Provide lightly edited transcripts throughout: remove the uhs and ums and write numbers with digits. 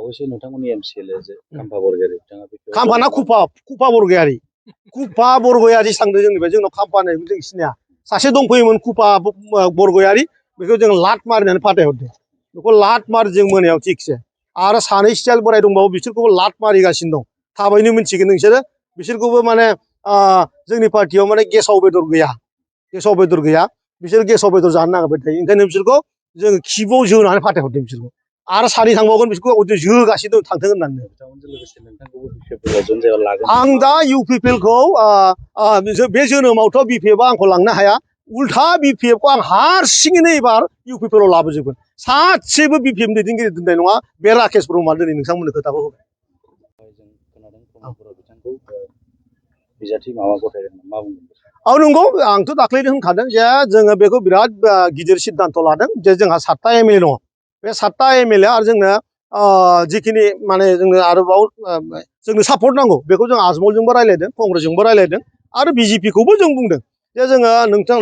अबयस्से नोंथांमोननि एमसिएलए जे खाम्फा बरगयारी बिथाङा बेखौ खाम्फाना खुफा बरगयारी सांदों जोंनिफ्राय जोंनाव खाम्फा होननायखौ जों सिनाया सासे दंफैयोमोन खुफा बरगयारी बेखौ जों लात मारिनानै फाथायहरदों बेखौ लात मारि जों मोनायाव थिगसे आरो सानै स्टाइल बोराय दंबावो बिसोरखौबो लात मारिगासिनो दं थाबैनो मिन्थिगोन नोंसोरो बिसोरखौबो माने जोंनि पार्टियाव माने गेसाव बेदर गैया बिसोर गेसाव बेदर जानो नागिरबाय थायो ओंखायनो बिसोरखौ जोङो खिबुआव जोनानै फाथायहरदों बिसोरखौ आरो सानै थांबावगोन बिसोरखौ जोगासिनो दं थांथों होननानै आं दा इउपिपिएलखौ बे जोनोमावथ' बिपिएफआ आंखौ लांनो हाया उल्था बिपिएफखौ आं हारसिङैनो एबार इउपिपिएलआव लाबोजोबगोन सासेबो बिपिएफ दैदेनगिरि दोननाय नङा बे राकेश ब्रह्मआ दिनै नोंथांमोननो खोथाखौ होबाय औ नंगौ आंथ' दाख्लैनो होनखादों जे जोङो बेखौ बिराद गिदिर सिद्धान्त लादों जे जोंहा 7टा एमएलए दङ बे 7टा एमएलए आरो जोंनो जिखिनि माने जोंनो आरोबाव जोंनो सापर्ट नांगौ बेखौ जों आजमलजोंबो रायज्लायदों कंग्रेसजोंबो रायज्लायदों आरो बिजेपिखौबो जों बुंदों जे जोङो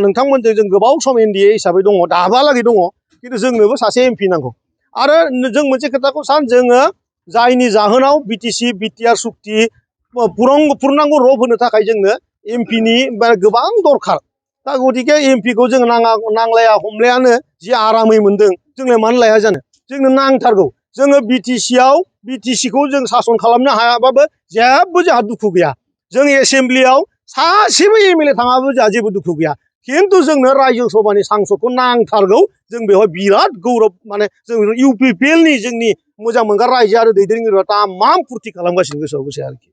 नोंथांमोनजों जों गोबाव सम एनडिए हिसाबै दङ दाहालागै दङ खिन्थु जोंनोबो सासे एमपि नांगौ आरो जों मोनसे खोथाखौ जोङो जायनि जाहोनाव बिटिसि बिटिआर सुक्ति पुर्नांग रप होनो थाखाय जोंनो एमपिनि गोबां दरखार दा गतिके एमपिखौ जों नांलाया हमलायानो जि आरामै मोनदों जोंलाय मानो लाया जानो जोंनो नांथारगौ जोङो बिटिसिखौ जों सासन खालामनो हायाबाबो जेबो जोंहा दुखु गैया जों एसेम्ब्लियाव सासेबो एमएलए थाङाबो जोंहा जेबो दुखु गैया खिन्थु जोंनो रायजो सभानि सांसदखौ नांथारगौ जों बेवहाय बिराद गौरब माने जों इउपिपिएलनि जोंनि मोजां मोनग्रा रायजो आरो दैदेनगिरिफ्रा तामाम फुरथि खालामगासिनो गोसोआव गोसो आरोखि